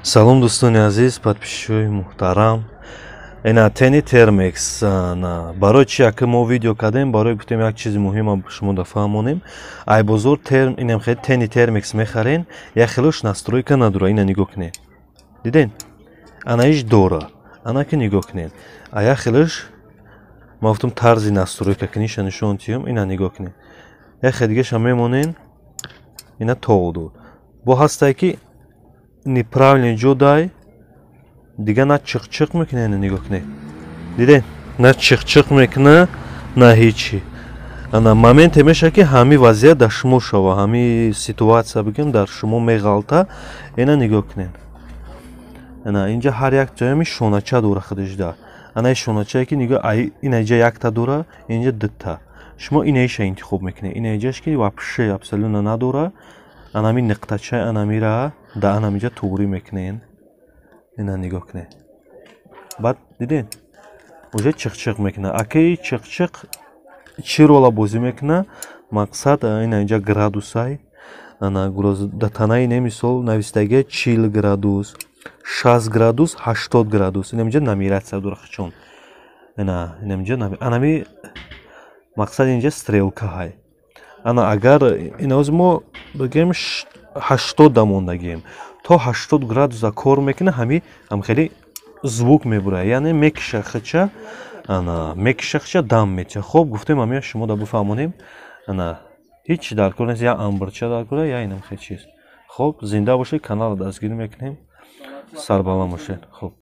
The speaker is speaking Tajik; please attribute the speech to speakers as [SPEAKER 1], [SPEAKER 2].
[SPEAKER 1] Салом, дӯстони азиз, подписчикои муҳтарам. Ина тени Термекс. Барои чи яке мо видео кардем? Барои гуфтем, як чизи муҳима шумо да фаҳмонем. Ай бозор терм инам хел тени Термекс мехарен, як хелош настройка надора. Ина нигоҳ кунед, диден, ана иш дора. Ана ки нигоҳ кунед, а як хелош ма гуфтам, тарзи настройка куниша нишон тиём. Ина нигоҳ кунед, як хел дигаша мемонен, ина тоғ дод. Бо ҳастае, ки неправильный ҷо дай, дига на чиқ-чиқ мекуна. Ина нигоҳ кунед, диден, на чиқ-чиқ мекуна, на ҳечи. Ана моменте мешавад, ки ҳамин вазъият дар шумо шава, ҳамин ситуация, бигем, дар шумо меғалта. Ина нигоҳ кунед, ана инҷа ҳар як ҷоями шонача дора худашда. Ана шоначае, ки нигоҳ, ина инҷа якта дора, инҷа дута. Шумо инаиша интихоб мекунед, инаиҷаш, ки вообще абсолютно надора. Анами нуқтачаи анамира да анамиҷа туғрӣ мекунед. Ина нигоҳ кунед, баъд дидед, уже чиқ-чиқ мекунад. Акаи чиқ-чиқ чӣ рола бозӣ мекунад? Мақсад, ина инҷа градусай. Ана да танаи не, мисол, навистагия 40 градус, 60 градус, 80 градус. Ина инҷа нумерация дора хичон. Ина инаминҷа анами мақсад, инҷа стрелка ҳай. Ана агар ина ҳози мо бигем, 80 дамондагием, то 80 градуса кор мекуна, ҳами ҳам хеле звук мебурад, яъне мекиша хича, ана мекиша хича, дам метиҳа. Хоб, гуфтем, ҳамия шумо да бифаҳмонем. Ана ҳеҷ дар кор нест, я амбирча дар кора, я инам хел чиз. Хоб, зинда бошед, каналро дастгирӣ мекунем, сарбаланд бошед. Хоб.